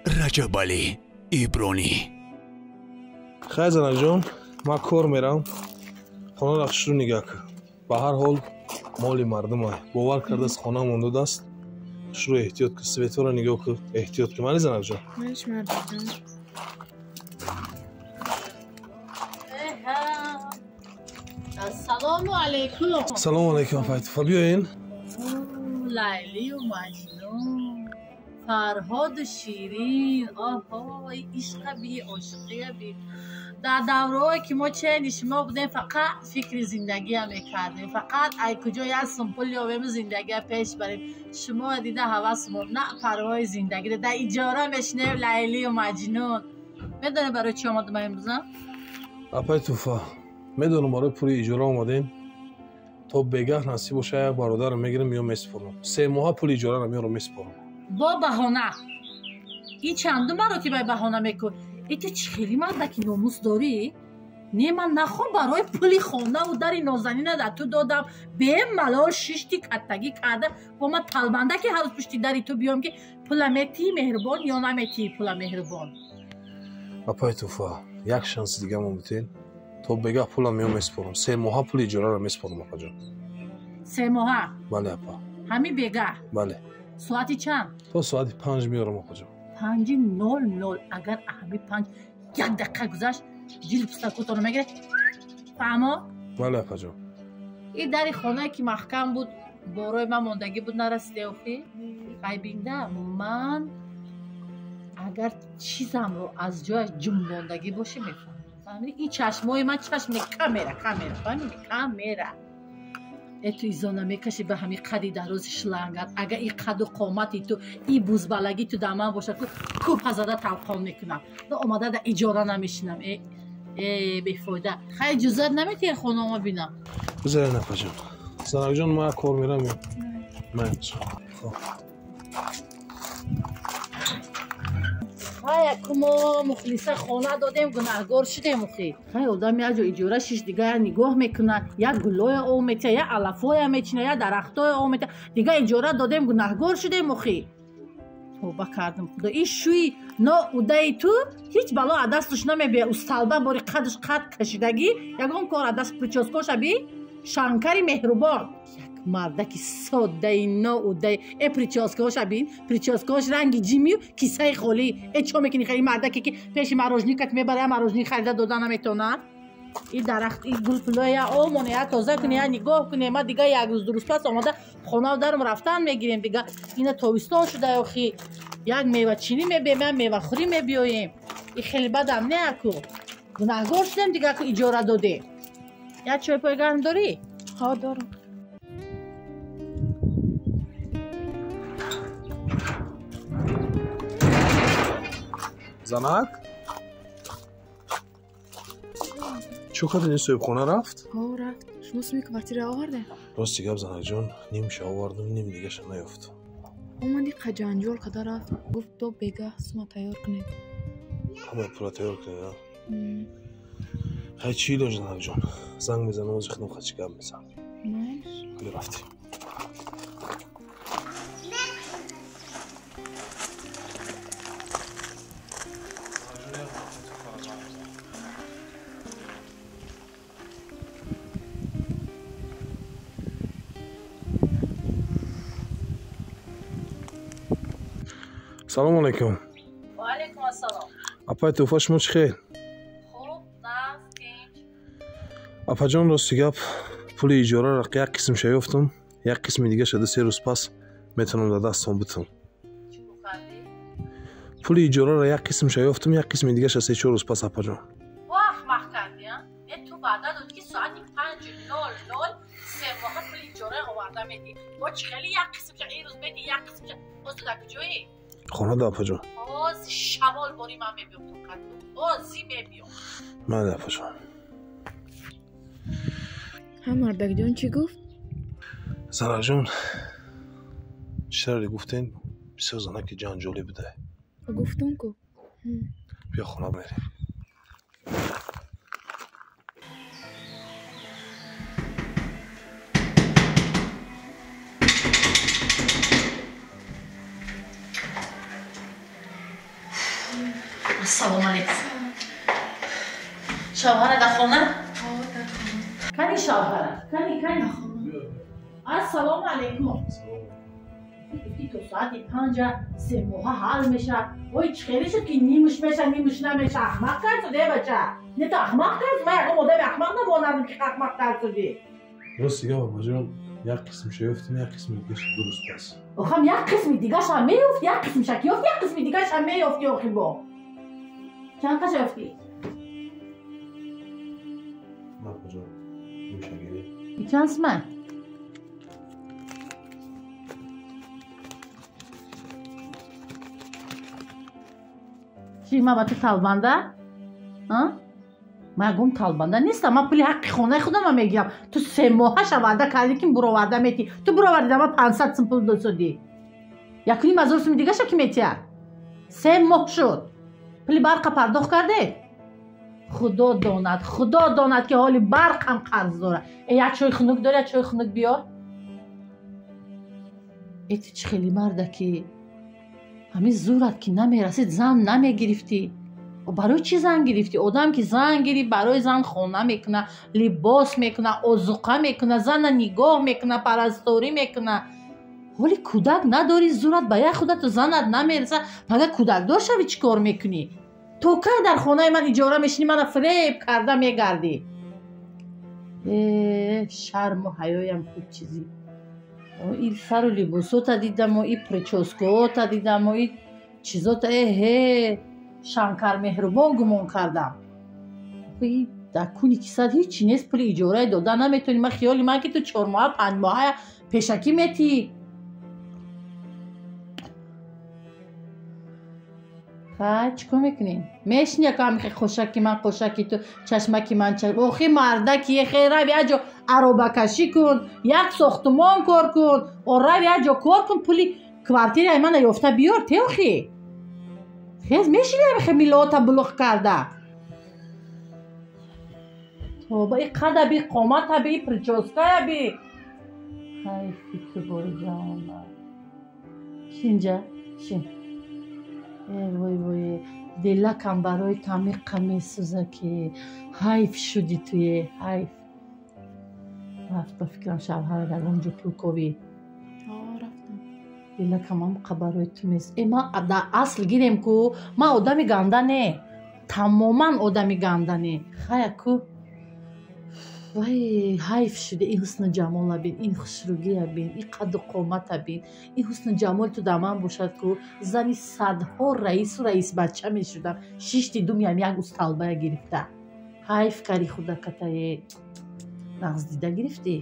Раҷабалӣ Ибронӣ. Хай занаҷон, ман кор мерам. Хонаро хушрӯ нигаҳ кун. Ба ҳар ҳол моли мардумай. Бовар кардааст хона мондодааст. Хушрӯ эҳтиёт кун, светҳоро нигоҳ кун, эҳтиёт кун. Мали занаҷон? Майш мардҷон. Ассалому алайкум. Салому алайкум, апай Туфа. Биёен. Лайлию Маҷнун, Фарҳоду Ширин. Оҳо, ишқа би, ошиқия би. Дар давраҳое ки мо чени шумо будем, фақат фикри зиндагия мекардем. Фақат ай куҷо як сум пул ёбему зиндагия пеш барем. Шумо дида ҳавасмон на парвои зиндагӣ. Дар иҷора мешинем Лайлию Маҷнун. Медонӣ барои чӣ омадам имрӯза? Апай Туфа, медонам барои пули иҷора омадем. То бегаҳ насиб боша як бародарро мегирам, меём месупорам. 3 моҳа пули иҷораро меёрам месупорам. Бо баҳона. Ин чанду маротиба баҳона мекун? Э ту чӣ хеле мардаки номус дорӣ? Не, ман нахом барои пули хонаву дари нозанина дар ту додам. Бемалол шишти каттагӣ карда бо ман талбанда ки ҳар рӯз пушти дари ту биём ки пула метиҳӣ меҳрубон ё наметиҳӣ пула меҳрубон. Апай Туфа, як шанси дигамон битен. То бегаҳ пулам меём месупорам. 3 моҳа пули иҷораро месупорам, апаҷон. 3 моҳа? Бале, апа. Ҳамин бегаҳ? Бале. Соати чанд? То соати 5 меёрам, апаҷон. 5:00. Агар ҳамин 5 як дақиқа гузашт, ҷилд пустакотонро мегирад. Фаҳмо? Бале, апаҷон. Ин дари хонае ки маҳкам буд, борои ман мондагӣ буд, нарасиде охи? Хайбинда, ман агар чизамро аз ҷояш ҷунбондагӣ боше мефаҳмам. Фаҳмидӣ? Ин чашмҳои ман чашм не, камера, камера, фаҳмидӣ? Камера. Э ту изона мекашӣ ба ҳамин қади дарози шлангат. Агар ин қаду қомати ту, ин бузбалаги ту дар ман бошад, кӯпа зада талқон мекунам. Омада дар иҷора намешинам. Э, э, бефоида. Хай иҷозат наметиҳӣ хонаома бинам? Бизарен, апаҷон. Занакҷон, ман кор мерам. Ман. Хоб. Хай мо мухлиса хона додем, гунаҳгор шудем охи. Хай одам як ҷо иҷора шиш, дига як нигоҳ мекунад, як гулоя об метиҳад, як алафоя мечинад, як дарахтоя об метиҳад. Дига иҷора додем, гунаҳгор шудем охи. Тавба кардам худо. Ин шӯи ноудаи ту ҳеҷ бало аз дасташ намебиёяд. Усталба бори қадаш қад кашидагӣ, ягон кор аз даст прическоша би, шанкари меҳрубон. Як мардаки соддаи ноудаи. Э прическаоша бин, прическаош ранги ҷимию кисаи холӣ. Э чо мекунӣ хай ин мардаке ки пеши марожникат мебара, марожник харида дода наметонад? Ин дарахт, ин гулпулоя омоне, я тоза кунӣ, я нигоҳ кунӣ. Ма дига як рӯз ду рӯз пас омада хонаву дарум рафтан мегирем. Дига ина тобистон шуда охи. Як мевачинӣ мебием, як мевахӯрӣ мебиёем. Ин хеле бадам не аку. Гунаҳгор шудем дига ку иҷора додем. Як чойпои гарм дорӣ? Ҳо, дорам. Занак? Чӣ қадр ин соҳибхона рафт? Ҳо, рафт. Шумо суми квартира оварде? Рости гап, занакҷон, нимша овардам, ним дигаша наёфтам. Омади қаҷанҷол када рафт. Гуфт то бегаҳ сума тайёр кунед. Ҳамаи пула тайёр кунед, а? Хай чӣ илоҷ, занакҷон? Занг мезанам, ози худам хачи гап мезанам. Майш. Ҳали рафтем. Салому алайкум. Ва алайкум ассалом. Апай Туфа, шумо чӣ хел? Хуб, нағз, тинч. Апаҷон, рости гап, пули иҷораро як қисмша ёфтам, як қисми дигаша 2-3 рӯз пас метавонам дар дастон битам. Чӣ кардӣ? Пули иҷораро як қисмша ёфтам, як қисми дигаша 3-4 рӯз пас, апаҷон. Во ахмақ кардӣ, а? Э ту ваъда додӣ ки соати 5:00 3 моҳа пули иҷора оварда медиҳӣ. Бо чӣ хеле як қисмша ин рӯз медиҳӣ, як қисмша боз ту дар куҷоӣ? Хона да, апаҷон. Ози шамол бори ман мебиём ту қадду. Ози мебиём. Майли, апаҷон. Ҳа, мардакҷон чӣ гуфт? Занакҷон, чӣ тавре гуфтем, бисёр занаки ҷанҷолӣ буда. Гуфтум ку. Биё хона мерем. Ассалому алайкум. Шавҳара дар хона? Дар хона. Кани шавҳара? Кани, кани? Ассалому алайкум. Гуфти то соати 5 се моҳа ҳал меша. Ой, чӣ хеле шуд ки нимуш меша, нимуш намеша. Аҳмақ кард шуд, э бача. Не то аҳмақ кард, ман ягон одами аҳмақ намонандам ки аҳмақ кард шудӣ. Рост дига бабаҷон, як қисмша ёфтем, як қисми дигаша дуруст аст. Охам як қисми дигаша меёфт, як қисмша ки ёфт, як қисми дигаша меёфти охи бо. Чанд қаша ёфтӣ? Бабаҷон, нимша гирӣ. Чанд сма? Чӣ, ман ба ту талбанда? Ман ягон талбанда нестам, ман пули ҳаққи хонаи худама мегирам. Ту се моҳаша ваъда кардӣ ки буроварда метӣ. Ту буровардида ман 500 сум пул досодӣ. 1,5 ҳазор суми дигаша ки метиҳад? 3 моҳ шуд. Пули барқа пардохт кардед? Худо донад, худо донад ки ҳоли барқ ҳам қарз дорад. Э, як чойи хунук дорӣ, як чойи хунук биёр. Э, ту чӣ хеле марда ки ҳамин зурат ки намерасид, зан намегирифтӣ. Барои чӣ зан гирифтӣ? Одам ки зан гирифт, барои зан хона мекуна, либос мекуна, озуқа мекуна, зана нигоҳ мекуна, парасторӣ мекуна. Ҳоли кӯдак надорӣ, зурат ба як худату занат намераса. Пага кӯдакдор шавӣ чӣ кор мекунӣ? То кай дар хонаи ман иҷора мешинӣ, мана фиреб карда мегардӣ? Э, шарму ҳаёям хуб чизи. И сару либосота дидаму, и прическаота дидаму, и чизота, эҳе, Шанкар меҳрубон гумон кардам. Дар куни кисат ҳичи нест, пули иҷораи дода наметавонӣ. Ман хиёли ман ки ту 4 моҳа, 5 моҳа пешакӣ метиҳӣ. Хай, чӣ кор мекунӣ? Мешинӣ яко ҳамихе қошаки ман, қошаки ту, чашмаки ман, охи мардаки, хе рав як ҷо аробакашӣ кун, як сохтумон кор кун, о рав як ҷо кор кун, пули квартираи мана ёфта биёр, те охи. Хез мешинӣ ҳамихе милота булуғ карда. Тоба, и қада би, қомата би, прическая би. Ҳай, фикр бори ҷаҳона. Шинҷа, шин. Э, вой, вой, дилакам барои тамиқа месӯза ки ҳайф шуди туе, ҳайф. Рафт ба фикрам шавҳара дар он ҷо пул ковӣ. Рафтам. Дилакам ҳамқа барои ту мес. Э, ман дар асл гирем ку, ман одами ганда не. Тамоман одами ганда не. Хая ку. Вай, ҳайф шуди, ин ҳусну ҷамола бин, ин хушрӯгия бин, ин қадду қомата бин, ин ҳусну ҷамоли ту дар ман бошад ку, зани садҳо раису раисбача мешудам. Шишти думиам як усталбая гирифта. Ҳайф кари худакатае. Нағз дида гирифтӣ?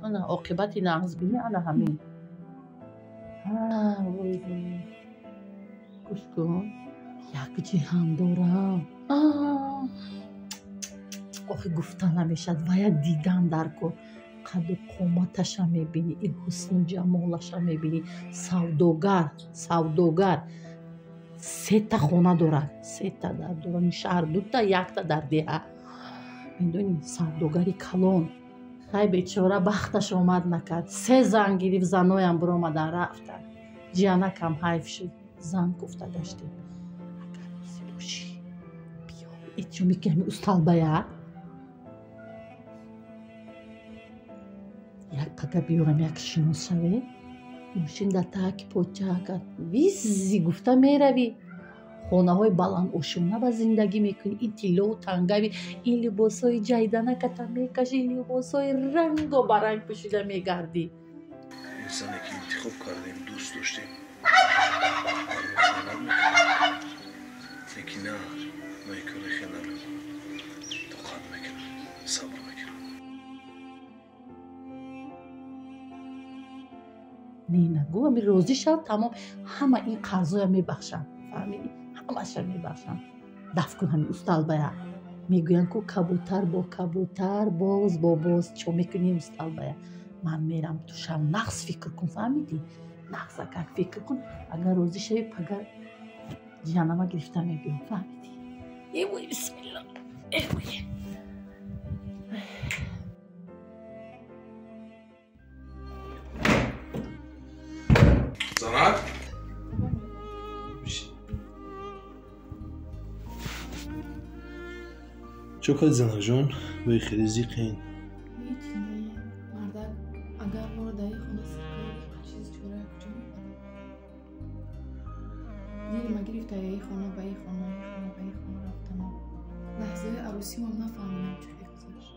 Ана оқибати нағзбинӣ ана ҳамин. Вой, вой. Гӯш кун, як ҷиҳан дорам. Охи гуфта намешад, вая дидан дар кор. Қадду қоматаша мебинӣ, ин ҳусну ҷамолаша мебинӣ. Савдогар, савдогар. 3 хона дорад, 3 дар дурони шаҳр, 2, 1 дар деҳа. Медонӣ, савдогари калон. Хай бечора бахташ омад накард. 3 зан гирифт, заноям биромадан рафтанд. Ҷиянакам ҳайф шуд, зан гуфта гаштем. Агар розӣ бошӣ, биё, эчо меки ҳами усталбая. Як пага биёрам, як шинос шаве. Мошин дар таки почака визи гуфта меравӣ. Хонаҳои баландошёна ба зиндагӣ мекунӣ. Ин тиллову тангави, ин либосҳои ҷайданаката мекашӣ, ин либосҳои ранго ба ранг пӯшида мегардӣ. Ин зане ки интихоб кардем, дӯст доштем, лекин на, ман кори хел намекунам. Тоқат мекунам, сабр мекунам. Не, нагӯ, ами розӣ шав, тамом, ҳама ин қарзоя мебахшам. Фаҳмидӣ? Ҳамаша мебахшам. Даф кун ҳами усталбая. Мегӯянд ку кабутар бо кабутар, боз бо боз. Чо мекунӣ усталбая? Ман мерам ту шав, нағз фикр кун, фаҳмидӣ? Нағз агар фикр кун, агар розӣ шавӣ, пага ҷиянама гирифта мебиём, фаҳмидӣ? Э вой, бисмилла. Э вой. Занак? Чо кардӣ занакҷон? Бои хеле зиқен. Ҳеҷ не, мардак, агар моро дар ин хона сир кард, иқа чизи чорая куҷо мебарад? Дилма гирифта ин хона ба ин хона, ин хона ба ин хона рафтанам. Лаҳзаи арӯсимам нафаҳмидам чӣ хел гузашт.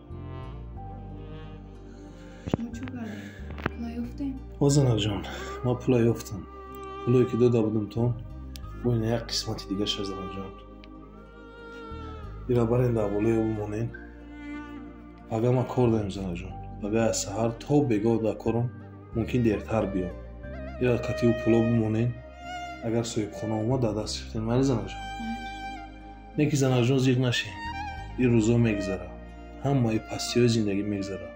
Шумо чӣ кардед? Пула ёфтем? О занакҷон, ман пула ёфтам. Пулое ки дода будамтон, бо ина як қисмати дигаша занакҷон. Ира барен дар болои об монен. Пага ман кор дорем занакҷон. Пага аз саҳар то бегоҳ дар корам, мумкин дертар биём. Ира кати ӯ пуло бимонен. Агар соҳибхона омад, дар даст гирифтем. Майли занакҷон? Не ки занакҷон зиқ нашен. Ин рӯзо мегузара. Ҳамаи пастиҳои зиндагӣ мегузара.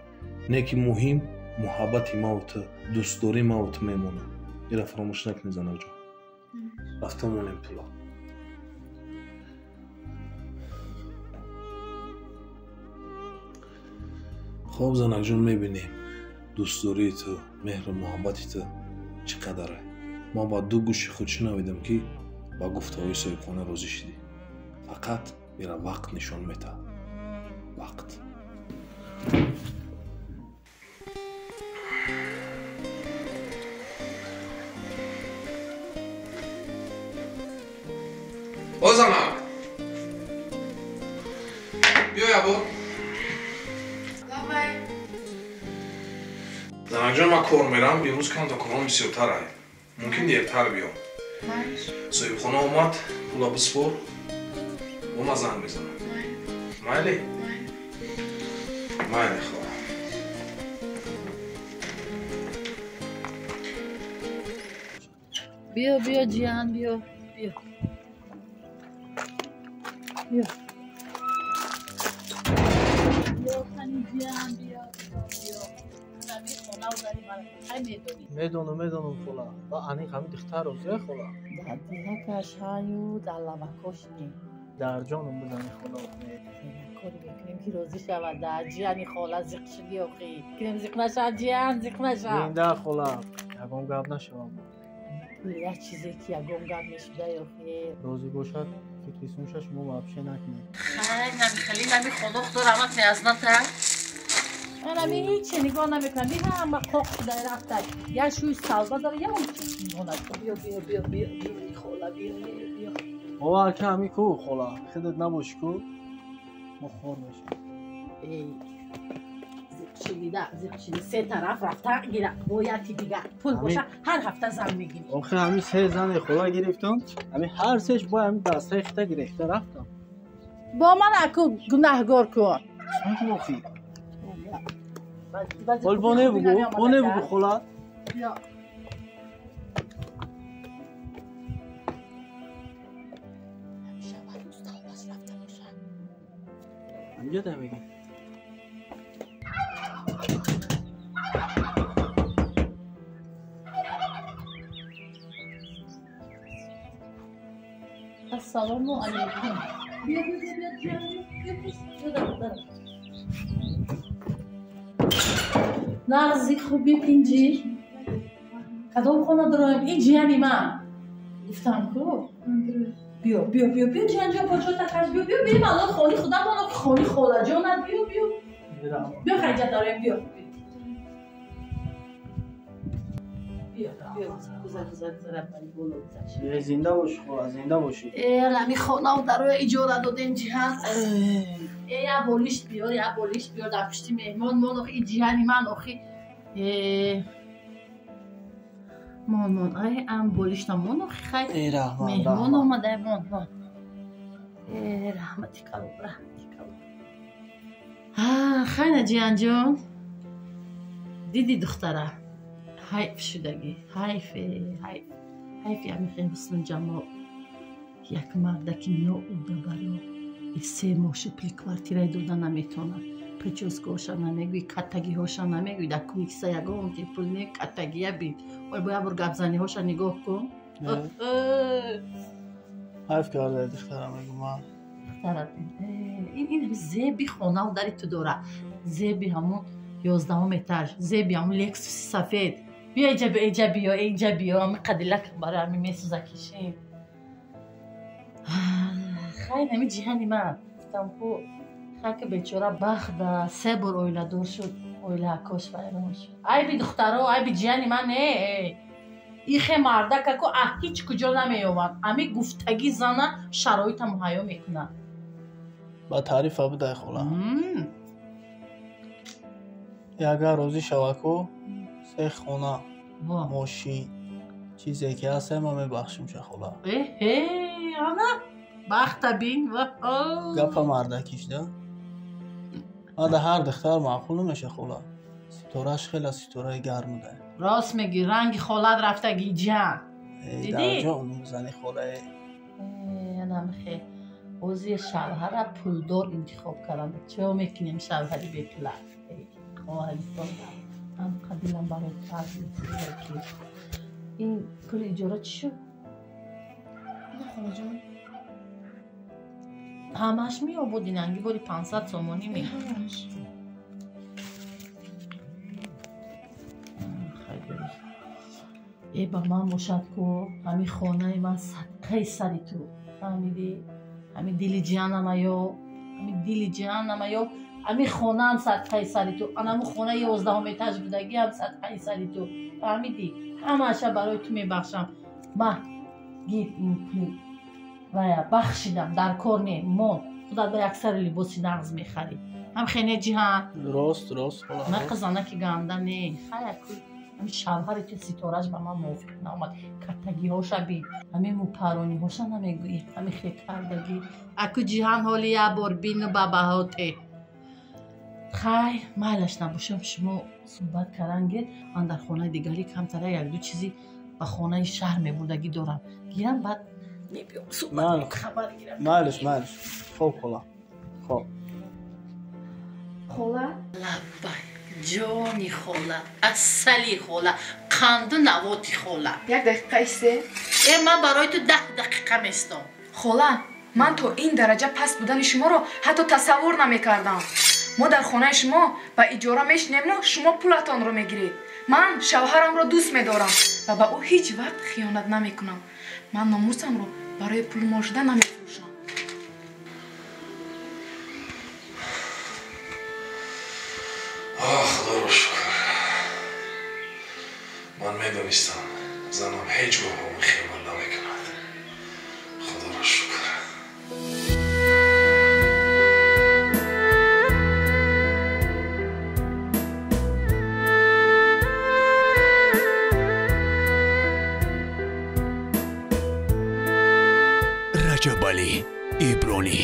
Не ки муҳим муҳаббати маву ту, дӯстдории маву ту мемонад. Ира фаромӯш накунӣ занакҷон. Рафта монем пуло. Хоб занакҷон, мебинем дӯстдории ту, меҳру муҳаббати ту чӣ қадаре. Ман ба ду гӯши худ шунавидам ки ба гуфтаҳои соҳибхона розӣ шудӣ. Фақат ира вақт нишон метаҳад. Вақт. О занак! Биё ябор. Занакҷон, ман кор мерам, имрӯз камта кором бисёртар ай. Мумкин дертар биём. Соҳибхона омад, пула биспор, бо ман занг мезанам. Майли? Майли, хоб. Биё, биё, ҷиян, биё, биё. Биё. Биё, хани ҷиян, биё, биё, биё. Медонам, медонам хола. Ба аниқ ҳамин духтар розия хола. Дар дилакаш ҳаю, дар лабакош не. Дар ҷоном бизани хола. Коре мекунем ки розӣ шавад. Дар ҷияни хола зиқ шудӣ охи. Кунем зиқ наша, ҷиян, зиқ наша. Зинда хола, ягон гап нашавам. Як чизе ки ягон гап мешуда охи. Розӣ бошад, фикри сумша шумо вообще накунед. Хай, намихали, нами хонох дорам, ат меазната. Ами ҳеҷ нигоҳ намекунам. Би ҳама қоқ шуда рафта. Я шӯй салба дора, я он чиз нигоҳ накунам. Биё, биё, биё, биё, биё, хола, биё, биё, биё. Бовар ки ҳами ку, хола, худат набошӣ ку, мо хор мешавем. Эй, зиқ шидида, зиқ шиди, се тараф рафта гира, бо яки дигар. Пул боша, ҳар ҳафта зан мегирӣ. Охир ҳами се зане хола гирифтам, ҳами ҳар сеш бо ҳами дастаи хита гирифта рафтам. Бо ман аку гунаҳгор кун. Чӣ охи? Бол боне бугу, боне бугу хола. Ҳамҷа да мегӣ. Ассалому алайкум. Биё, биё, биё, биё, биё, биё, биё. Нағзи хуби пинҷӣ. Кадом хона дороем? Ин ҷияни ман. Гуфтам ку. Биё, биё, биё, биё, ҷиянҷон, почота каш, биё, биё, биё, алло хони худамон, хони холаҷонат, биё, биё. Биё, хайҷа дороем, биё. Биё, биё, гузар, гузар, гузар, боло гузар. Зинда бошӣ, хола, зинда бошӣ. Ами хонау дароя иҷора додем ҷиҳан. Я болишт биёр, я болишт биёр дар пушти меҳмон мон, охи ин ҷиҳани ман, охи. Мон, мон, ай, ам болишта мон, охи, хай. Меҳмон омада, мон, мон. Раҳмати калом, раҳмати калом. Хайна ҷиҳанҷон. Диди духтара. Ҳайф шудагӣ, ҳайф, ҳайф. Ҳайфи ҳамин ҳусну ҷамол. Як мардаки ноудабаро се моши пули квартираи дода наметавонад. Прическаоша намегӯй, каттагиҳоша намегӯй, дар куникса ягон ти пул не, каттагия бин. Ой, бо як бор гапзаниҳоша нигоҳ кун. Ҳайф карда духтара, мегӯ ман. Духтара, ин зеби хонау дари ту дора. Зеби ҳамун 11 этаж, зеби ҳамун Лексуси сафед. Биё иҷа, биё, иҷа, биё, иҷа, биё, ҳамин қадилак барои ҳамин месӯза кишин. Хай, ҳамин ҷиҳани ман. Гуфтам ку, Хаки бечора бахт да се бор оиладор шуд, оилаакош вайрон шуд. Айби духтаро, айби ҷияни ман не. Ихе мардакако а ҳеҷ куҷо намеёбад. Ами гуфтагӣ зана шароита муҳайё мекунад. Ба таърифа будай хола. Ягар розӣ шаваку се хона, мошин, чизе ки ҳаст ман мебахшим ша хола. Эҳе, ана бахта бин. Гапа мардакиш да. Мада ҳар духтар маъқул намеша хола. Ситораш хела ситораи гарм буда. Рост мегӣ, ранги холат рафтагӣ ҷан. Дидӣ? Ҷон зани холае. Анамхе. Ози шавҳара пулдор интихоб кардам. Чо мекунем шавҳари бепула? Хоҳаристон. Ам қабилам барои тарзи ки. Ин пули иҷора чӣ шуд? На холаҷон. Ҳамаш меобуд инанги бори 500 сомонӣ ме. Ҳамаш. Э ба ман бошад ку ҳамин хонаи ман садқаи сари ту. Фаҳмидӣ? Ҳамин дили ҷиҳанамаё, ҳамин дили ҷиҳанамаё, ҳамин хонаам садқаи сари ту. Анаму хонаи 11 этаж будагиам садқаи сари ту. Фаҳмидӣ? Ҳамаша барои ту мебахшам. Ма гир ин пул. Вая бахшидам, дар кор не, мон. Худат ба як сари либоси нағз мехарӣ. Ҳам хене ҷиҳан. Рост, рост. Ма қизанаки ганда не. Хая ку ҳамин шавҳаре ки ситораш ба ман мувофиқ наомад. Каттагиҳоша бин, ҳамин мӯпарониҳоша намегӯӣ, ҳамин хекардагӣ. Аку ҷиҳан ҳоли як бор бину ба баҳоте. Хай, майлаш набошам, шумо суҳбат карангед. Ман дар хонаи дигари камтара якду чизи ба хонаи шаҳр мебурдагӣ дорам. Гирам, баъд мебиём суҳбат хабар гирам. Майлаш, майлаш. Хоб хола. Хоб. Хола? Лаббай. Ҷони хола, асали хола, қанду навоти хола. Як дақиқа исте. Э, ман барои ту 10 дақиқа местом. Хола, ман то ин дараҷа паст будани шуморо ҳатто тасаввур намекардам. Мо дар хонаи шумо ба иҷора мешинему шумо пулатонро мегиред. Ман шавҳарамро дӯст медорам ва ба ӯ ҳеҷ вақт хиёнат намекунам. Ман номусамро барои пулмол шуда намефурӯшам. Худоро шукр. Ман медонистам, занам ҳеҷ гоҳ ба ман хиёнат намекунад. Худоро шукр. Раҷабалӣ Ибронӣ.